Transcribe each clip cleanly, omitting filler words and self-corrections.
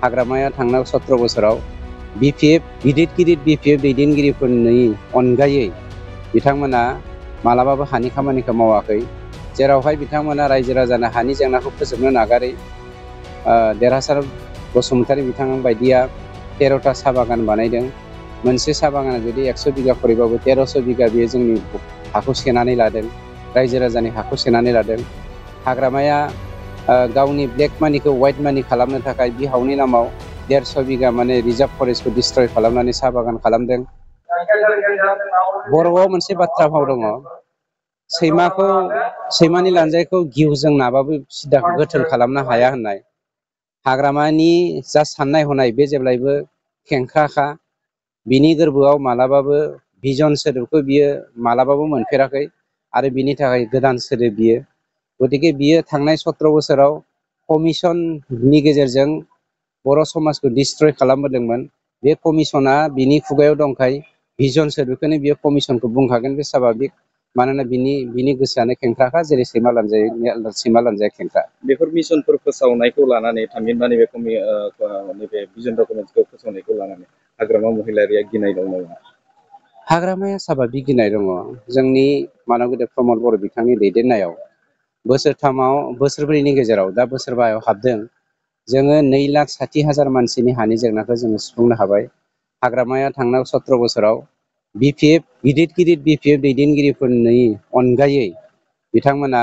हाग्रामाया थांनाय 17 बोसोराव बिपिएफ गिदिर बिपिएफ दैदेनगिरिफोरनि अनगायै बिथांमोना मालाबाबो हानि खामानिखौ मावाखै, जेरावहाय बिथांमोना रायजो राजानो हानि जेंनाखौ फोजोबनो नागारै देरहासार बसुमतारी बिथां बायदिया 13टा साहा बागान बानायदों। मोनसे साहा बागाना जुदि 100 बिगा खरैबाबो 1300 बिगा बेयो जोंनि हाखौ सेनानै लादों, रायजो राजानि हाखौ सेनानै लादों। हाग्रामाया गावनि ब्लेक मानिखौ व्हाइट मानि खालामनो थाखाय बिहावनि नामाव 150 बिगा माने रिजार्भ फरेस्टखौ डिस्ट्रय खालामनानै साहा बागान खालामदों। बर'आव मोनसे बाथ्रा भाव दङ, सैमानि लानजायखौ गिहुजों नाबाबो सिदा गोथों खालामनो हाया होननाय। हाग्रामानि जा साननाय हनाय बे जेब्लायबो खेंख्राखा, बिनि गोरबोआव मालाबाबो भिजन सोदोबखौ बियो मालाबाबो मोनफेराखै आरो बिनि थाखाय गोदान सोदोब बियो। गतिके बियो थांनाय 17 बोसोराव कमिसननि गेजेरजों बर' समाजखौ डिस्ट्रय खालामबोदोंमोन। बे कमिसना बिनि खुगायाव दंखाय भिजन सोदोबखौनो बियो कमिसनखौ बुंखागोन, बे स्वाभाबिक। मानोना बिनि गोसोआनो खेंख्राखा, जेरै सैमा लानजाया खेंख्रा। बेफोर मिशनफोर फोसावनायखौ लानानै थामहिनबा नैबे भिजन डकुमेन्टखौ फोसावनायखौ लानानै हाग्रामा महिलारिया गिनाय दं नामा? हाग्रामाया स्वाभाबिक गिनाय दङ। जोंनि मानगेदेर प्रमद बर' बिथांनि दैदेननायाव बोसोरब्रैनि गेजेराव दा बोसोरबायाव हाबदों। जोङो 2,60,000 मानसिनि हानि जेंनाखौ जोङो सुफुंनो हाबाय। हाग्रामाया थांनाय 17 बोसोराव गिदिर बिपिएफ दैदेनगिरिफोरनि अनगायै बिथांमोना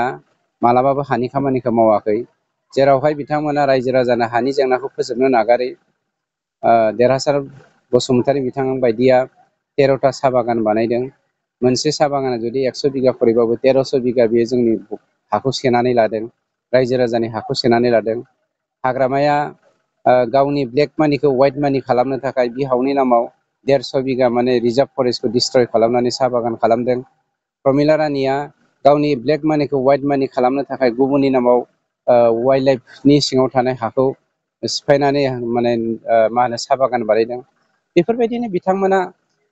मालाबाबो हानि खामानिखौ मावाखै, जेरावहाय बिथांमोना रायजो राजानो हानि जेंनाखौ फोजोबनो नागारै देरहासार बसुमतारी बिथां बायदिया 13टा साहा बागान बानायदों। मोनसे साहा बागाना जुदि 100 बिगा खरैबाबो 1300 बिगा बेयो जोंनि हाखौ सेनानै लादों, रायजो राजानि हाखौ सेनानै लादों। हाग्रामाया गावनि ब्लेक मानिखौ व्हाइट मानि खालामनो थाखाय बिहावनि नामाव 150 बिगा माने रिजार्भ फरेस्टखौ डिस्ट्रय खालामनानै साहा बागान खालामदों। प्रमिला रानिया गावनि ब्लेक मानिखौ व्हाइट मानि खालामनो थाखाय गुबुननि नामाव वाइल्ड लाइफनि सिङाव थानाय हाखौ सिफायनानै साहा बागान बानायदों। बेफोरबायदिनो बिथांमोना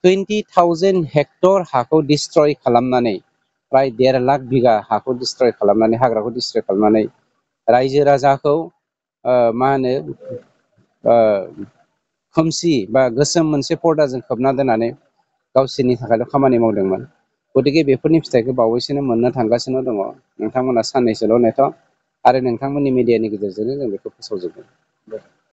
20,000 हेक्टर हाखौ डिस्ट्रय खालामनानै, प्राय 1.5 लाख बिगा हाखौ डिस्ट्रय खालामनानै, हाग्राखौ डिस्ट्रय खालामनानै रायजो राजाखौ खोमसि बा गोसोम मोनसे पर्दाजों खोबना दोननानै गावसोरनि थाखायल' खामानि मावदोंमोन। गतिके बेफोरनि फिथाइखौ बावैसोनो मोननो थांगासिनो दङ। नोंथांमोना साननैसोल' नेथ' आरो नोंथांमोननि मिडियानि गेजेरजोंनो जों बेखौ फोसावजोबगोन।